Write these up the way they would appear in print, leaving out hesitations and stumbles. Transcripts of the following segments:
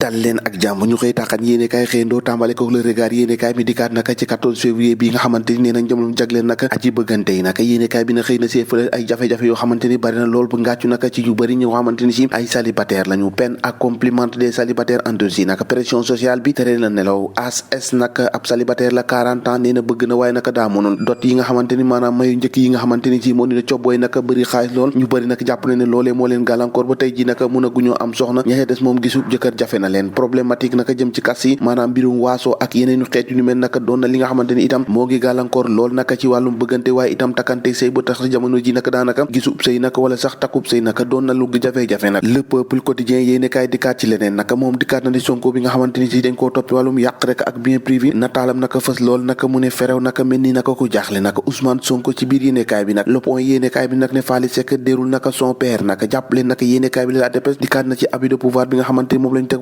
dal leen ak jàmm ñu xëy taxan yéene kaay xëyandoo tàmbale ko le regard yéene kaay mi dikkaat naka ci 14 février bi nga xamante ni nee nañ jamono jagleen naka aji bëggante yi naka yéene kaay bi na xëy na seefale ay jafe-jafe yoo xamante ni bari na lool bu ngàccu naka ci yu bëri ñoo xamante ni si ay célibataire lañu peine accomplissement des célibataires en Indonésie naka pression sociale bi tere na nelaw as naka ab célibataire la 40 ans nee na bëgg na waaye naka daa mënoon dot yi nga xamante ni maanaam mayu njëkk yi nga xamante ni si moo dina cobbooy naka bëri xaalis lool ñu bëri naka jàpp na ne loolee moo leen gàllankoor ba tey ji naka mun a guñoo am soxna ñaxe des moom gisu jëkkër jafe na leen problématique naka jëm ci kas yi maanaam mbirum waasoo ak yeneen xeet yu ni mel naka doon na li nga xamante ni itam moo ngi gàllankoor lool naka ci wàllum bëggante waaye itam takkante sëy ba tax jamono ji naka daanaka gisub sëy naka wala sax takkub sëy naka doon na lu jafe-jafe nag le peuple quotidien yéene kaay dikkaat ci leneen naka moom dikkaat na di Sonko bi nga xamante ni si dañ koo toppi wàllum yàq rek ak bien privé nataalam naka fës lool naka mu ne ferew naka mel ni naka ko jaaxle naka Ousmane Sonko ci biir yéene kaay bi nag le point yéene kaay bi nag ne Faly Seck déerul naka son père naka jàppale naka yéene kaay bi la dépêche dikkaat na ci abus de pouvoir bi nga xamante ni moom lañu teg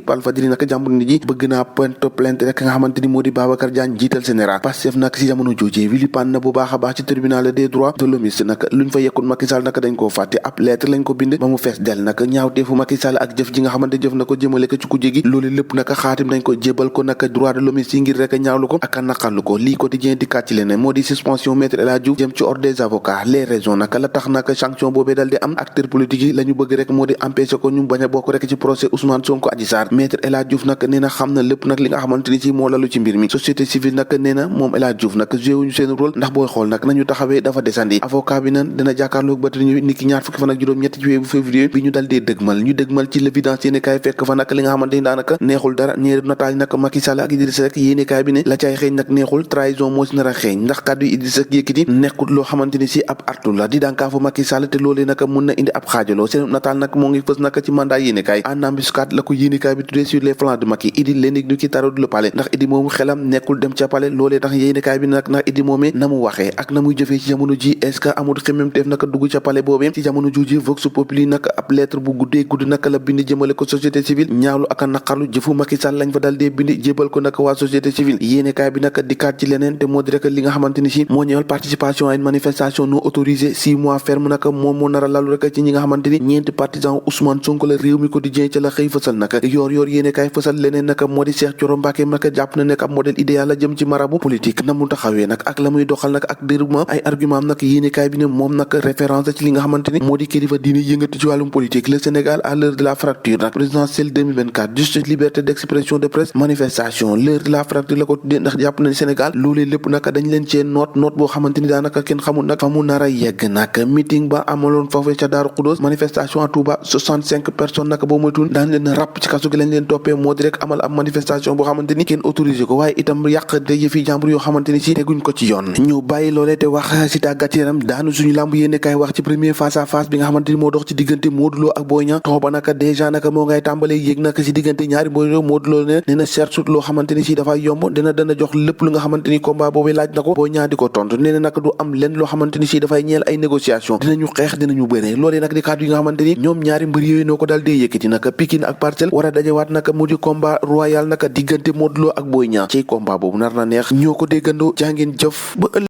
Walfadjri naka jàmbur nit ji bëgg naa plainte rek nga xamante ni moo di Babacar Diagne jiital général Pastef nag si jamono joojee vilipaan na bu baax a baax ci tribunal des droits de l'homme naka luñ fa yekkul Macky Sall naka dañ koo fàtte ab lettre lañ ko bind ba mu fees del naka ñaawteefu Macky Sall ak jëf ji nga xamante jëf na ko jëmale ko ci kujje gi loolu lépp naka xaatim dañ ko jébal ko naka droit de l'homme yi ngir rek ñaawlu ko ak a naqarlu ko lii quotidien di kàcc leneen moo di suspension maître El Hadji Diouf jëm ci ordre des avocats les raisons naka la tax naka sanction boobee dal di am acteur politique yi la ñu bëgg rek moo di empêcher ko ñu bañ a bokk rek ci procès Ousmane Sonko Adji Sarr maître El Hadji Diouf nag nee na xam na lépp nag li nga xamante ni ci moo lalu ci mbir mi société civile nag nee na moom El Hadji Diouf nag joué wuñu seen rôle ndax booy xool nag nañu taxawee dafa desandi avocat bi nan dina jàkkaarloog ba tey ni ki ñaar fukki fan ak juróom-ñetti ci weeru février bi ñu dal dee dëgmal ci l'évidence yéene kaay fekk fa nag li nga xamante ni daanaka neexul dara ñeeri nataal nag Macky Sall ak Idrissa Seck yéene kaay bi ne la caay xeeñ nag neexul trahison moo si nar a xeeñ ndax kàddu yi Idrissa Seck yëkkati nekkut loo xamante ni si ab artu la di dànkaafu Macky Sall te loolee nag mun na indi ab xaajaloo seen nataal nag moo ngi fës nag ci mandat yéene kaay en embuscade la ko yéene kaay bi tuddee sur les flancs de Macky Idi l'énigme qui taraude le palais ndax Idi moomu xelam nekkul dem ca palais loolee tax yéene kaay bi nag ndax Idi moomee na mu waxee ak na muy jëfee ci jamono ji est-ce que amul xemmemteef naka dugg ca palais boobee ci jamono jooju Vox Populi nag ab lettre bu guddee gudd naka la bind jëmale ko société civile ñaawlu ak a naqarlu jëfu Macky Sall lañ fa dal dee bind jébal ko naka waa société civile yéene kaay bi nag dikkaat ci leneen te moo di rek li nga xamante ni si moo ñëwal participation à une manifestation non autorisée 6 mois ferme naka moom moo nar a lalu rek ci ñi nga xamante ni ñeenti partisan Ousmane Sonko la réew mi quotidien ca la xëy fësal naka yoor yéene kaay fësal leneen naka moo di Cheikh Thioro Mbacké naka jàpp na nekk ab modèle idéal la jëm ci marabu politique na mu taxawee nag ak la muy doxal nag ak déroulement ay argument am nag yéene kaay bi ne moom nag référence ci li nga xamante ni moo di kilifa diine yëngatu ci wàllum politique le Sénégal à l'heure de la fracture nag présidentielle 2024 justice liberté d'expression de presse manifestation l'heure de la fracture la ko tuddee ndax jàpp na ni Sénégal loolee lépp naka dañ leen cee noot boo xamante ni daanaka kenn xamul nag fa mu nar a yegg nag meeting ba amaloon foofee ca Daaru Xudoos manifestation à Touba 65 personnes naka boo moytuwul daan leen ràpp ci kasu gi lañ leen toppee moo di rek amal ab manifestation boo xamante ni kenn autorisé ko waaye itam yàq de yëfi jàmbur yoo xamante ni si teguñ ko ci yoon ñu bàyyi loolee te wax si tàggat yaram daanu suñu làmb yéene kaay wax ci premier face à face bi nga xamante ni moo dox ci diggante Modou Lo ak Boy Niang tox ba naka dèjà naka moo ngay tàmbalee yéeg naka si diggante ñaari Boy Lo Modou Lo ne nee na certes loo xamante ni si dafay yomb dana jox lépp lu nga xamante ni combat boobu laaj na ko Boy Niang di ko tontu nee na naka du am lenn loo xamante ni si dafay ñeel ay négociation dinañu xeex dinañu bëree loolee nag di kàddu yi nga xamante ni ñoom ñaari mbër yooyu noo ko daal dee yëkkati naka Pikine ak Parcelles war a dajewaat naka mu di combat royal naka diggante Modou Lo ak Boy Niang ci combat boobu nar na neex ñoo ko déggandoo jàngeen jëf ba